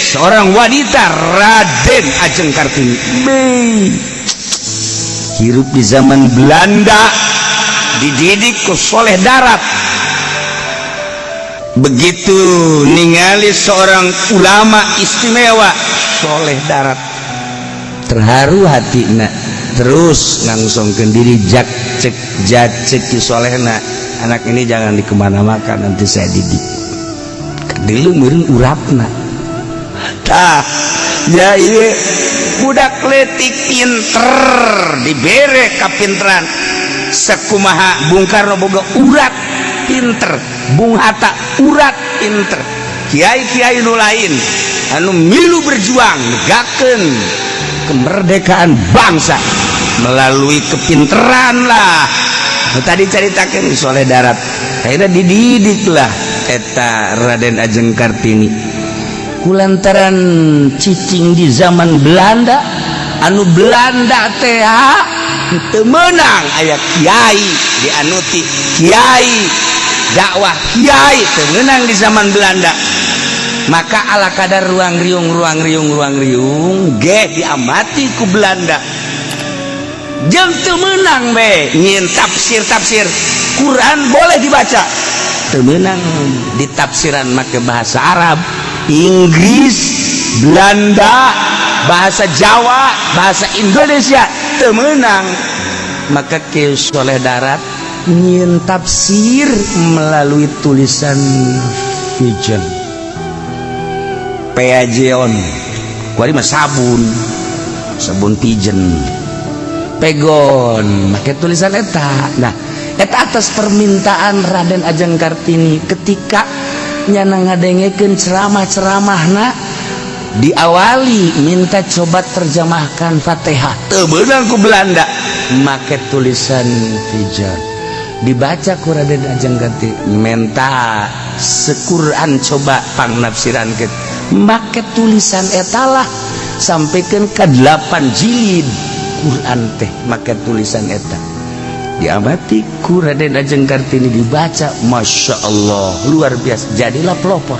Seorang wanita, Raden Ajeng Kartini. Be. Hirup di zaman Belanda, dididik ku Soleh Darat. Begitu ningali seorang ulama istimewa, Soleh Darat, terharu hati nak, terus ngangsongkeun diri jak cek jacek Ki Solehna, "Anak ini jangan dikemana makan, nanti saya didik." Kadilu meureun uratna. Tah ya, iya, budak letik pinter, dibere kapinteran. Sekumaha Bung Karno boga urat pinter, Bung Hatta urat pinter, kiai-kiai nu lain anu milu berjuang negakeun kemerdekaan bangsa melalui kepinteran lah. Nu tadi caritakeun Soleh Darat, akhirnya dididik lah eta Raden Ajeng Kartini. Kulantaran cicing di zaman Belanda, anu Belanda teh teu meunang aya kiai, dianuti kiai, dakwah kiai teu meunang di zaman Belanda. Maka ala kadar ruang riung, ruang riung, ruang riung ge diamati ku Belanda, jeung teu meunang be nyieun tafsir. Tafsir Quran boleh dibaca, teu meunang ditafsiran make bahasa Arab, Inggris, Belanda, bahasa Jawa, bahasa Indonesia teu meunang. Maka Ki Soleh Darat nyieun tafsir melalui tulisan Pigeon, Peajeon. Kuari mah sabun, sabun Pigeon, Pegon, make tulisan eta. Nah, eta atas permintaan Raden Ajeng Kartini ketika nyana ngadengekeun ceramah-ceramahna, diawali minta coba terjemahkan Fatihah, teu beunang ku Belanda make tulisan Pigeon. Dibaca ku Raden Ajeng Kartini, menta sekuran coba pangnafsiran ke make tulisan etalah, sampaikan ke 8 jilid Quran teh make tulisan eta. Diamati ku Raden Ajeng Kartini, dibaca, Masya Allah, luar biasa, jadilah pelopor.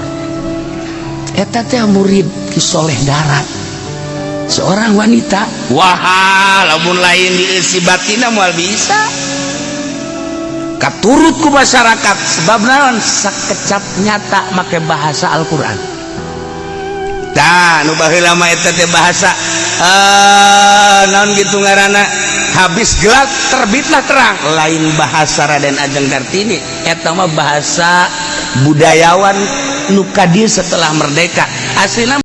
Eta teh murid Ki Soleh Darat, seorang wanita. Wah, lamun lain diisi batina moal bisa katurut ku masyarakat. Sebab naon? Sakecap nyata make bahasa Al-Quran. Tah, nu baheula mah eta teh bahasa naon gitu ngaranna, habis gelap terbitlah terang. Lain bahasa Raden Ajeng Kartini, eta mah bahasa budayawan nu ka dieu setelah merdeka aslina.